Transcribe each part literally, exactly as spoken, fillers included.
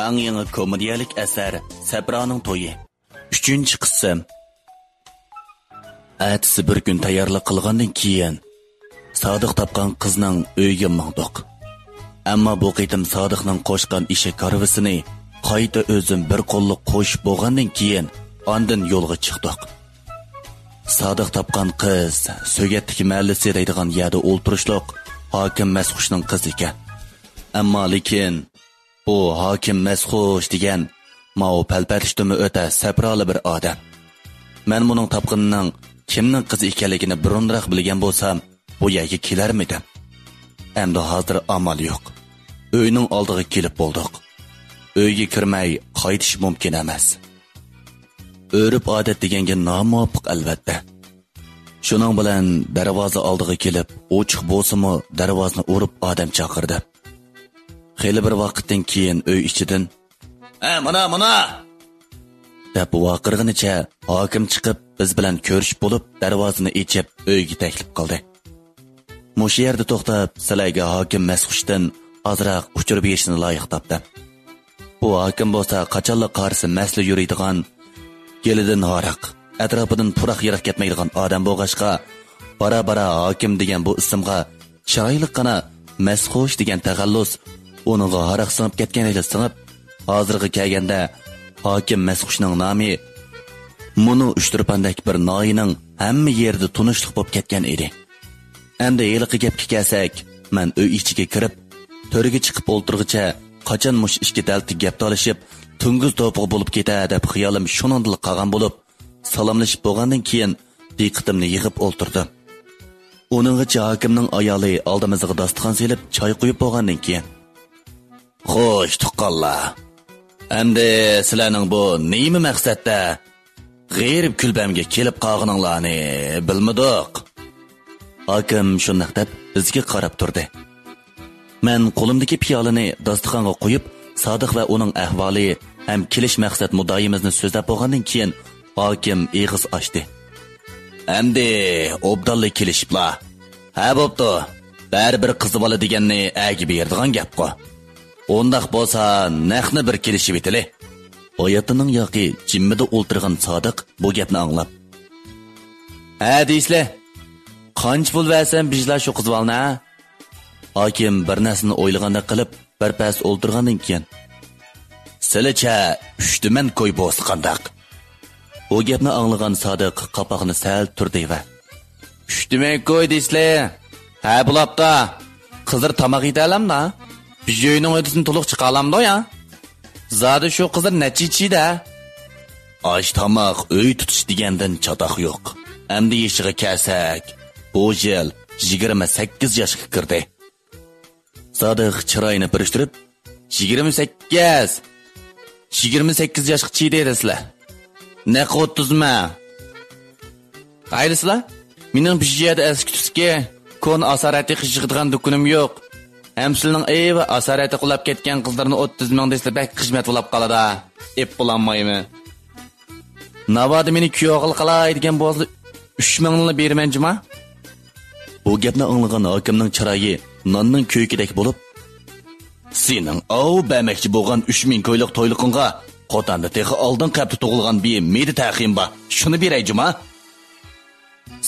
ئەڭ يېڭى كومېدىيەلىك ئەسەر سەپرانىڭ تويى. ئۈچىنچى قىسىم. ئەتىسى بىر كۈن تەييارلىق قىلغاندىن كېيىن، سادىق تاپقان قىزنىڭ ئۆيىگە ماڭدۇق. ئەمما بۇ قېتىم سادىقنىڭ قوشقان ئېشەك ھارۋىسىنى قايتا ئۆزۈم بىر قوللۇق قوشۇپ بولغاندىن كېيىن، ئاندىن يولغا چىقتۇق. سادىق تاپقان قىز سۆگەتتىكى مەھەللىسى دەيدىغان يەردە ئولتۇرۇشلۇق ھاكىم مەسخۇشنىڭ قىزى ئىكەن. ئەمما لېكىن بۇ ھاكىم مەسخۇش دېگەن ماۋۇ پەلپەتلىشتىنمۇ ئۆتە سەپرالى بىر ئادەم. مەن بۇنىڭ تاپقىنىنىڭ كىمنىڭ قىزى ئىكەنلىكىنى بۇرۇنراق بىلگەن بولسام، بۇ يەرگە كېلەرمىدىم. ئەمدى ھازىر ئامال يوق. ئۆينىڭ ئالدىغا كېلىپ بولدۇق. ئۆيگە كىرمەي قايتىش مۇمكىن ئەمەس. ئۆرپ-ئادەت دېگەنگە نامۇۋاپىق، ئەلۋەتتە. شۇنىڭ بىلەن دەرۋازا ئالدىغا كېلىپ، ئوچۇق بولسىمۇ دەرۋازىنى ئۇرۇپ ئادەم چاقىردىم. خېلى بىر ۋاقىتتىن كېيىن ئۆي ئىچىدىن، «ھە، مانا، مانا!» دەپ ۋارقىرىغىنىچە ھاكىم چىقىپ، بىز بىلەن كۆرۈشۈپ بولۇپ، دەرۋازىنى ئېچىپ، ئۆيگە تەكلىپ قىلدى. مۇشۇ يەردە توختاپ، سىلەرگە ھاكىم مەسخۇشتىن ئازراق ئۇچۇر بېرىشنى لايىق تاپتىم. بۇ ھاكىم بولسا قاچانلا قارىسا مەستلا يۈرىدىغان، گېلىدىن ھاراق، ئەتراپىدىن پۇراق يىراق كەتمەيدىغان ئادەم بولغاچقا، بارا-بارا ھاكىم دېگەن بۇ ئىسىمغا چىرايلىققىنا مەسخۇش دېگەن تەخەللۇس ئۇنىڭغا ھاراق سىڭىپ كەتكەندەكلا سىڭىپ، ھازىرغا كەلگەندە ھاكىم مەسخۇشنىڭ نامى مۇنۇ ئۇچتۇرپاندەك بىر ناھىيەنىڭ ھەممە يېرىدە تونۇشلۇق بولۇپ كەتكەن ئىدى. ئەمدى ھېلىقى گەپكە كەلسەك، مەن ئۆي ئىچىگە كىرىپ، تۆرگە چىقىپ ئولتۇرغىچە، قاچان مۇشۇ ئىككى دەلتە گەپ تالىشىپ، توڭگۇز توپىغا بولۇپ كېتە دەپ خىيالىم شۇنىڭدىلا قالغان بولۇپ، سالاملىشىپ بولغاندىن كېيىن، دىققىتىمنى يىغىپ ئولتۇردۇم. ئۇنىڭغىچە ھاكىمنىڭ ئايالى ئالدىمىزغا داستىخان سېلىپ، چاي قۇيۇپ بولغاندىن كېيىن، «خوش، تۇغقانلار. ئەمدى سىلەرنىڭ بۇ نېمە مەقسەتتە غېرىب كۈلبەمگە كېلىپ قالغىنىڭلارنى بىلمىدۇق.» ھاكىم شۇنداق دەپ بىزگە قاراپ تۇردى. مەن قولۇمدىكى پىيالىنى داستىخانغا قويۇپ، سادىق ۋە ئۇنىڭ ئەھۋالى ھەم كېلىش مەقسەت مۇددىئىمىزنى سۆزلەپ بولغاندىن كېيىن، ھاكىم ئېغىز ئاچتى. «ئەمدى ئوبدانلا كېلىشىپلا. ھە، بوپتۇ. بەرىبىر قىز بالا دېگەننى ئەگە بېرىدىغان گەپقۇ. ئۇنداق بولسا، نەقنى بىر كېلىشىۋېتىلى.» ھاياتىنىڭ ياقى جىممىدە ئولتۇرغان سادىق بۇ گەپنى ئاڭلاپ، «ھە دېيىسىلە، قانچە پۇل بەرسەم بىژلا شۇ قىز بالىنى، ھە؟» ھاكىم بىر نەرسىنى ئويلىغاندەك قىلىپ، بىر پەس ئولتۇرغاندىن كېيىن، «سىلىچە ئۈچ تۈمەن كوي بولسا قانداق؟» بۇ گەپنى ئاڭلىغان سادىق قاپاقنى سەل تۈردى ۋە، «ئۈچ تۈمەن كوي دېسىلى، ھە بولاپتا. قىزلار تاماق يېتەلەمدا؟ بىژ ئۆينىڭ ھۆددىسىنى تولۇق چىقالامدۇ يا؟ زادى شۇ قىزلار نەچچە چىدە؟» ئاش تاماق ئۆي تۇتۇش دېگەندىن چاتاق يوق. ئەمدى يېشىغا كەلسەك، بۇ يىل يىگىرمە سەككىز ياشقا كىردى. سادىق چىرايىنى پۈرۈشتۈرۈپ، «يىگىرمە سەككىز! يىگىرمە سەككىز ياشقا چىدى دەيسىلە. نەق ئوتتۇزمۇ؟ قايلىسىلا؟ مېنىڭ بىژ يەردە ئەسكى تۈسكى، كونا ئاسارەتى يىغىدىغان دۇكىنىم يوق. ھەم سىلىنىڭ ئەيۋە ئاسارەتى قۇلاپ كەتكەن قىزلارنى ئوتتۇز مىڭ دېسىلە بەك قىسمەت بولاپ قالىدا. ئېپ بولالمايمەن. ناۋادا مېنى كۈيەۋ قىلاي دېگەن بولسا، ئۈچ مىڭنىلا بېرىمەن جۇما.» بۇ گەپنى ئاڭلىغان ھاكىمنىڭ چىرايى ناننىڭ كۆيۈكىدەك بولۇپ، «سېنىڭ ئاۋۇ بەرمەكچى بولغان ئۈچ مىڭ كويلۇق تويلۇقۇڭغا قوتاندا تېخى ئالدىن قەپتە تۇغۇلغان بىر مېدە تەخىيىم بار، شۇنى بېرەي جۇما.»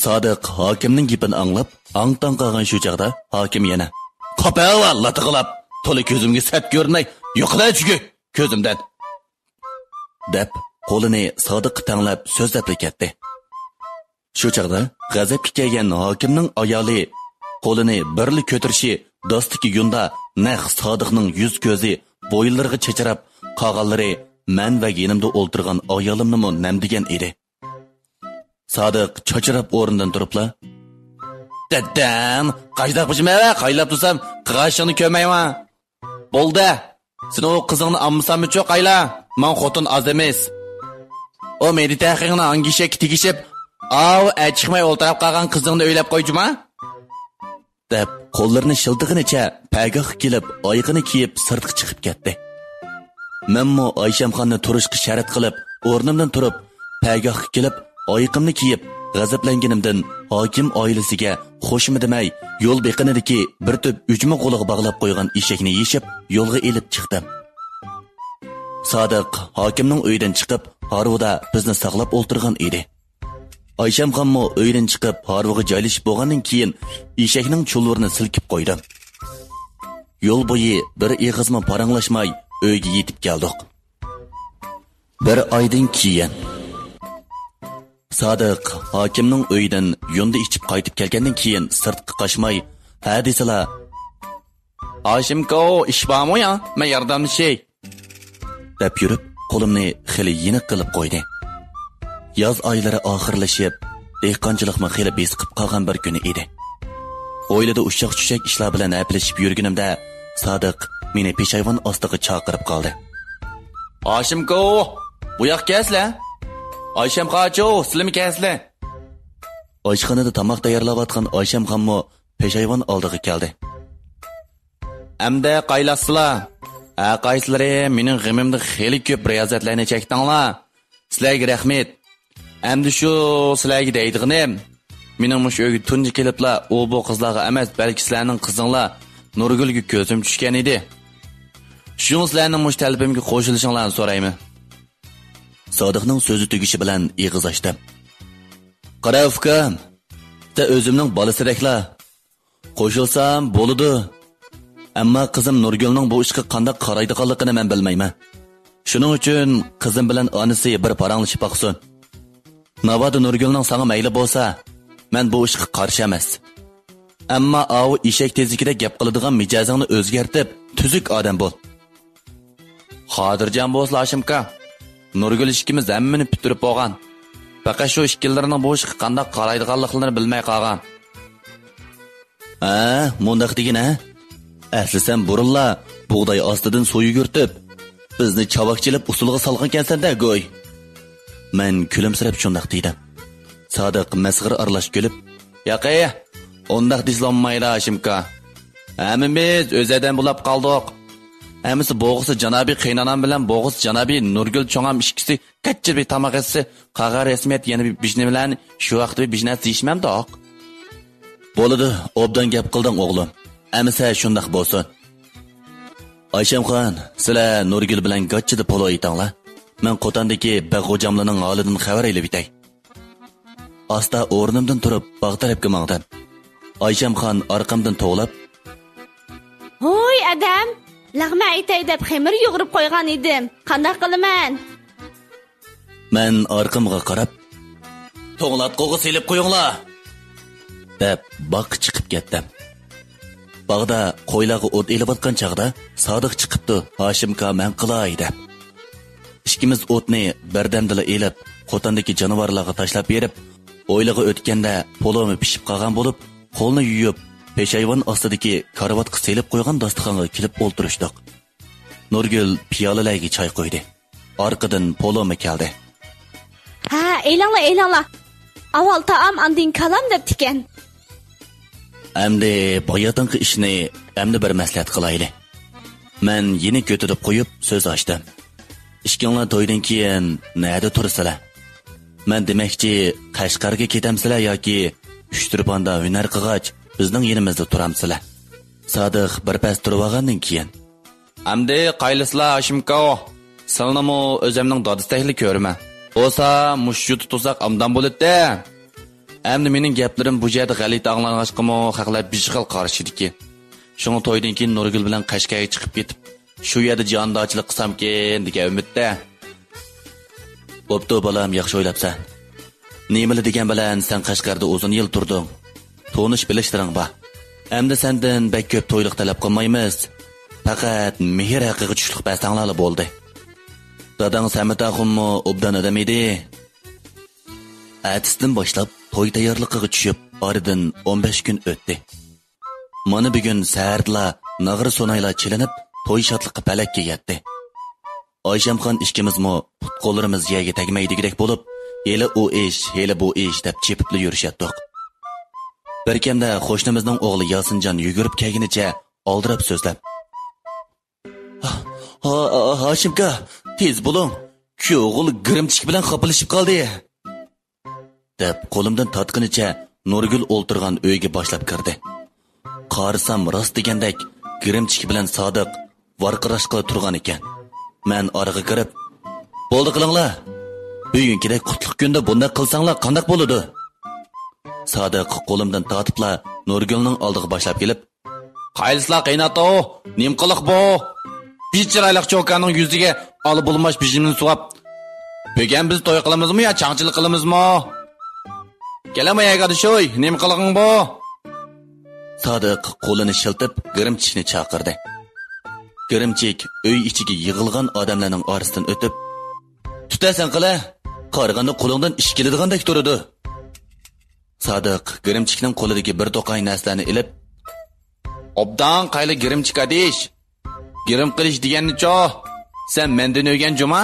سادىق ھاكىمنىڭ گېپىنى ئاڭلاپ، ھاڭ-تاڭ قالغان شۇ چاغدا ھاكىم يەنە، «قاپەۋا لاتىغىلاپ، تولا كۆزۈمگە سەت كۆرۈنمەي، يوقىلە چۈگۈ كۆزۈمدىن!» دەپ، قولىنى سادىققا تەڭلەپ سۆزلەپلا كەتتى. شۇ چاغدا غەزەپكە كەلگەن ھاكىمنىڭ ئايالى قولىنى بىرلا كۆتۈرۈشى داستىكى يۇندا نەق سادىقنىڭ يۈز-كۆزى، بويۇنلىرىغا چېچىراپ، قالغانلىرى مەن ۋە يېنىمدا ئولتۇرغان ئايالىمنىمۇ نەمدىگەن ئىدى. سادىق چاچراپ ئورنىدىن تۇرۇپلا، «دەدەم، قايداق بۇجىمەۋە، قايلاپ تۇرسام، قىغاشىڭنى كۆرمەيمەن. بولدى، سېنى ئۇ قىزىڭنى ئالمىساممۇچۇ قايلا، ماڭا خوتۇن ئاز ئەمەس. ئۇ مېدىتەخىڭنى ھاڭگىشەككە تېگىشىپ، ئاۋۇ ئەچىقماي ئولتۇراپ قالغان قىزىڭنى ئۆيلەپ قوي جۇما.» دەپ، قوللىرىنى شىلتىغىنىچە پەگاھقا كېلىپ، ئايىغىنى كىيىپ، سىرتقا چىقىپ كەتتى. مەنمۇ ئايشەمخاننى تۇرۇشقا شەرت قىلىپ، ئورنۇمدىن تۇرۇپ، پەگاھقا كېلىپ، ئايىقىمنى كىيىپ، غەزەپلەنگىنىمدىن ھاكىم ئائىلىسىگە خوشمۇ دېمەي، يول بېقىنىدىكى بىر تۈپ ئۈجمە غولىغا باغلاپ قويغان ئېشەكنى يېشىپ، يولغا ئېلىپ چىقتىم. سادىق ھاكىمنىڭ ئۆيىدىن چىقىپ، ھارۋىدا بىزنى ساقلاپ ئولتۇرغان ئىدى. ئايشەمخانمۇ ئۆيدىن چىقىپ، ھارۋىغا جايلىشىپ بولغاندىن كېيىن، ئېشەكنىڭ چۇلۋۇرىنى سىلكىپ قويدى. يول بويى بىر ئېغىزمۇ پاراڭلاشماي، ئۆيگە يېتىپ كەلدۇق. بىر ئايدىن كېيىن. سادىق ھاكىمنىڭ ئۆيىدىن يۇندى ئىچىپ قايتىپ كەلگەندىن كېيىن، سىرتقا قاچماي، ھە دېسىلا، «ھاشىمكو، ئىش بارمۇ يا؟ مەن ياردەملىشەي.» دەپ يۈرۈپ، قولۇمنى خېلى يېنىك قىلىپ قويدى. ياز ئايلىرى ئاخىرلىشىپ، دېھقانچىلىقمۇ خېلى بېسىقىپ قالغان بىر كۈنى ئىدى. ھويلىدا ئۇششاق-چۈششەك ئىشلار بىلەن ھەپىلىشىپ يۈرگىنىمدە، سادىق مېنى پېشايۋان ئاستىغا چاقىرىپ قالدى. «ھاشىمكو، بۇ ياققا كەلسىلە! ئايشەمخانچۇ، سىلىمۇ كەلسىلە!» ئاشخانىدا تاماق تەييارلاۋاتقان ئايشەمخانمۇ پېشايۋان ئالدىغا كەلدى. «ئەمدى قايلاسىلا؟ ھەر قايسىلىرى مېنىڭ غېمىمدە خېلى كۆپ رىيازەتلەرنى چەكتىڭلار. سىلەرگە رەھمەت. ئەمدى شۇ سىلەرگە دەيدىغىنىم، مېنىڭ مۇشۇ ئۆيگە تۇنجى كېلىپلا ئۇ بۇ قىزلارغا ئەمەس، بەلكى سىلەرنىڭ قىزىڭلار نۇرگۈلگە كۆزۈم چۈشكەن ئىدى. شۇڭا سىلەرنىڭ مۇشۇ تەلىپىمگە قوشۇلۇشۇڭلارنى سورايمەن.» سادىقنىڭ سۆزى تۈگىشى بىلەن ئېغىز ئاچتىم. «قارا ئۇكام، سەن ئۆزۈمنىڭ بالىسىدەكلا. قوشۇلسام بولىدۇ. ئەمما قىزىم نۇرگۈلنىڭ بۇ ئىشقا قانداق قارايدىغانلىقىنى مەن بىلمەيمەن. شۇنىڭ ئۈچۈن قىزىم بىلەن ئانىسى بىر پاراڭلىشىپ باقسۇن. ناۋادا نۇرگۈلنىڭ ساڭا مەيلى بولسا، مەن بۇ ئىشقا قارشى ئەمەس. ئەمما ئاۋۇ ئېشەك تېزىكىدەك گەپ قىلىدىغان مىجەزىڭنى ئۆزگەرتىپ، تۈزۈك ئادەم بول.» «خاتىرجەم بولسىلا، ھاشىمكا. نۇرگۈل ئىككىمىز ھەممىنى پۈتتۈرۈپ بولغان. پەقەت شۇ ئىككىلىرىنىڭ بۇ ئىشقا قانداق قارايدىغانلىقلىرىنى بىلمەي قالغان.» «ھە، مۇنداق دېگىنە؟ ئەسلى سەن بۇرۇنلا بۇغداي ئاستىدىن سۇ يۈگۈرتۈپ، بىزنى چاۋاك چېلىپ ئۇسسۇلغا سالغانكەنسەن-دە، گۇي.» مەن كۈلۈمسىرەپ شۇنداق دېدىم. سادىق مەسخىرە ئارىلاش كۈلۈپ، «ياقى، ئۇنداق دېسىلا بولمايدۇ، ھاشىمكا. ھەممىمىز ئۆز ئادەم بولاپ قالدۇق. ئەمىسە بوغۇسى جانابىي قېيىنئانام بىلەن بوغۇسى جانابىي نۇرگۈل چوڭام ئىككىسى كاچچا بىر تاماق ئەتسە، قاغا رەسمىيەت يەنە بىر بىژنە بىلەن شۇ ۋاقىتتا بىر بىژنە ئەتسە يېيىشمەمدۇق.» «بولىدۇ، ئوبدان گەپ قىلدىڭ ئوغلۇم. ئەمىسە شۇنداق بولسۇن. ئايشەمخان، سىلەر نۇرگۈل بىلەن گاچچىدا پولۇ ئېتىڭلار. مەن قوتاندىكى بەگ غوجاملىنىڭ ھالىدىن خەۋەر ئېلىۋېتەي.» ئاستا ئورنۇمدىن تۇرۇپ، باغ تەرەپكە ماڭدىم. ئايشەمخان ئارقامدىن توۋلاپ، «ھوي ئادەم، لەغمەن ئېتەي دەپ خېمىر يۇغۇرۇپ قويغان ئىدىم. قانداق قىلىمەن؟» مەن ئارقامغا قاراپ، «توڭلاتقۇغا سېلىپ قويۇڭلار!» دەپ، باغقا چىقىپ كەتتىم. باغدا قويلارغا ئوت ئېلىۋاتقان چاغدا سادىق چىقىپتۇ، «ھاشىمكا، مەن قىلاي» دەپ. ئىككىمىز ئوتنى بىردەمدىلا ئېلىپ، قوتاندىكى جانىۋارلارغا تاشلاپ بېرىپ، ھويلىغا ئۆتكەندە پولۇمۇ پىشىپ قالغان بولۇپ، قولنى يۇيۇپ، پېشايۋان ئاستىدىكى كارىۋاتقا سېلىپ قويغان داستىخانغا كېلىپ ئولتۇرۇشتۇق. نۇرگۈل پىيالىلەرگە چاي قۇيدى. ئارقىدىن پولۇمۇ كەلدى. «ھە، ئېلىڭلار، ئېلىڭلار. ئاۋۋال تائام، ئاندىن كالام» دەپتىكەن. «ئەمدى باياتىنقى ئىشنى ئەمدى بىر مەسلىھەت قىلايلى.» مەن يېنىك يۆتىلىپ قويۇپ سۆز ئاچتىم. «ئىككىڭلار تويدىن كېيىن نەدە تۇرىسىلەر؟ مەن دېمەكچى، قەشقەرگە كېتەمسىلەر ياكى ئۇچتۇرپاندا ھۈنەر قىلغاچ بىزنىڭ يېنىمىزدا تۇرامسىلەر؟» سادىق بىر پەس تۇرۇۋالغاندىن كېيىن، «ئەمدى قايلىسىلا، ھاشىمكاۋ؟ سىلىنىمۇ ئۆزۈمنىڭ دادىسىدەكلا كۆرىمەن. بولسا مۇشۇ يۇرتتا تۇرساق ئابدان بولىدۇ-دە. ئەمدى مېنىڭ گەپلىرىم بۇ يەردە غەلىتە ئاڭلانغاچقىمۇ، خەقلەر بىر خىل قارىشىدىكى. شۇڭا تويدىن كېيىن نۇرگۈل بىلەن قەشقەرگە چىقىپ كېتىپ، شۇ يەردە جاندارچىلىق قىلسامكىن دېگەن ئۈمىدتە.» «بوپتۇ بالام، ياخشى ئويلاپسەن. نېمىلا دېگەن بىلەن سەن قەشقەردە ئۇزۇن يىل تۇردۇڭ. تونۇش بىلىشلىرىڭ بار. ئەمدى سەندىن بەك كۆپ تويلۇق تەلەپ قىلمايمىز. پەقەت مېھىر ھەققىگە چۈشلۈق بەرسەڭلارلا بولدى. داداڭ سەمەت ئاخۇنمۇ ئوبدان ئادەم ئىدى.» ئەتىسىدىن باشلاپ توي تەييارلىقىغا چۈشۈپ، ئارىدىن ئون بەش كۈن ئۆتتى. مانا بۈگۈن سەھەردىلا ناغرا سۇنايلار چېلىنىپ، توي شادلىقى پەلەككە يەتتى. ئايشەمخان ئىككىمىزمۇ پۇت-قوللىرىمىز يەرگە تەگمەيدىگۈدەك بولۇپ، ھېلى ئۇ ئىش، ھېلى بۇ ئىش دەپ چېپىپلا يۈرۈشەتتۇق. بىر كەمدە قوشنىمىزنىڭ ئوغلى ياسىنجان يۈگۈرۈپ كەلگىنىچە ئالدىراپ سۆزلەپ، «ھا، ھا، ھاشىمكا، تېز بولۇڭ! كۈيئوغۇل گىرىمچىك بىلەن خاپىلىشىپ قالدى!» دەپ قولۇمدىن تارتقىنىچە نۇرگۈل ئولتۇرغان ئۆيگە باشلاپ كىردى. قارىسام، راست دېگەندەك گىرىمچىك بىلەن سادىق ۋارقىراشقىلا تۇرغان ئىكەن. مەن ئارىغا كىرىپ، بولدى قىلىڭلار. بۈگۈنكىدەك قۇتلۇق كۈندە بۇنداق قىلساڭلار قانداق بولىدۇ؟ سادىق قولۇمدىن تارتىپلا نۇرگۈلنىڭ ئالدىغا باشلاپ كېلىپ، قايسىلار قىيناپتۇ؟ نېمە قىلىق بۇ؟ بىر چىرايلىق چوكاننىڭ يۈزىگە ئالا بولماش بېشىمنى سۇۋاپ، بۈگۈن بىز توي قىلىمىزمۇ يا چاڭچىلىق قىلىمىزمۇ؟ كەلەمە يەگە ئادىشوي، نېمە قىلغىڭ بۇ؟ سادىق قولىنى شىلتىپ گىرىمچىكنى چاقىردى. گىرىمچىك ئۆي ئىچىگە يىغىلغان ئادەملەرنىڭ ئارىسىدىن ئۆتۈپ، تۇتە سەن قىلە، قارىغاندا قولۇڭدىن ئىش كېلىدىغاندەك تۇرىدۇ. سادىق گىرىمچىكنىڭ قولىدىكى بىر توقاي نەرسىلەرنى ئېلىپ، ئوبدان قايلا گىرىمچىك ئادىش. گىرىم قىلىش دېگەننىچۇ؟ سەن مەندىن ئۆگەن جۇما؟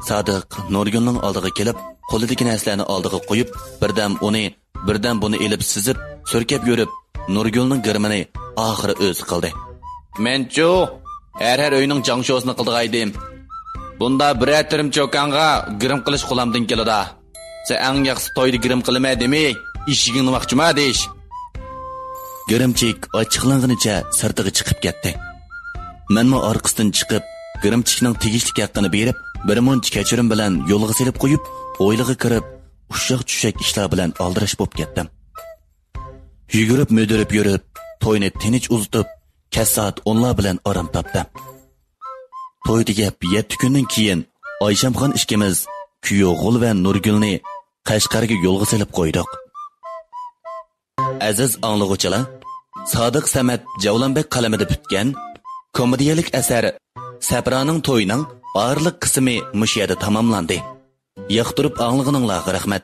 سادىق نۇرگۈلنىڭ ئالدىغا كېلىپ، قولىدىكى نەرسىلەرنى ئالدىغا قويۇپ، بىردەم ئۇنى، بىردەم بۇنى ئېلىپ سىزىپ، سۈركەپ يۈرۈپ، نۇرگۈلنىڭ گىرىمىنى ئاخىرى ئۆزى قىلدى. مەنچۇ، ھەر ھەر ئۆينىڭ جاڭشوسىنى قىلدىغايدىم. بۇندا بىرەر تۈرۈم چوكانغا گىرىم قىلىش قولامدىن كېلىدۇ. سەن ئەڭ ياخشىسى تويدا گىرىم قىلىمەن دېمەي، ئىشىكىڭنى ماقچىما دېيىش. گىرىمچىك ئاچچىقلانغىنىچە سىرتىغا چىقىپ كەتتى. مەنمۇ ئارقىسىدىن چىقىپ، گىرىمچىكنىڭ تېگىشلىك ھەققىنى بېرىپ، بىر مۇنچە كەچۈرۈم بىلەن يولغا سېلىپ قويۇپ، ھويلىغا كىرىپ، ئۇششاق چۈششەك ئىشلار بىلەن ئالدىراش بولۇپ كەتتىم. يۈگۈرۈپ مۈدۈرۈپ يۈرۈپ، توينى تىنچ ئۇزىتىپ، كەچ سائەت ئونلار بىلەن ئارام تاپتىم. توي تۈگەپ يەتتە كۈندىن كېيىن ئايشەمخان ئىككىمىز كۈيئوغۇل ۋە نۇرگۈلنى قەشقەرگە يولغا سېلىپ قويدۇق. ئەزىز ئاڭلىغۇچىلار، سادىق سەمەت جەۋلانبەگ قەلىمىدە پۈتكەن كومېدىيەلىك ئەسەر سەپرانىڭ تويىنىڭ بارلىق قىسمى مۇشۇ يەردە تاماملاندى. ياقتۇرۇپ ئاڭلىغىنىڭلارغا رەھمەت.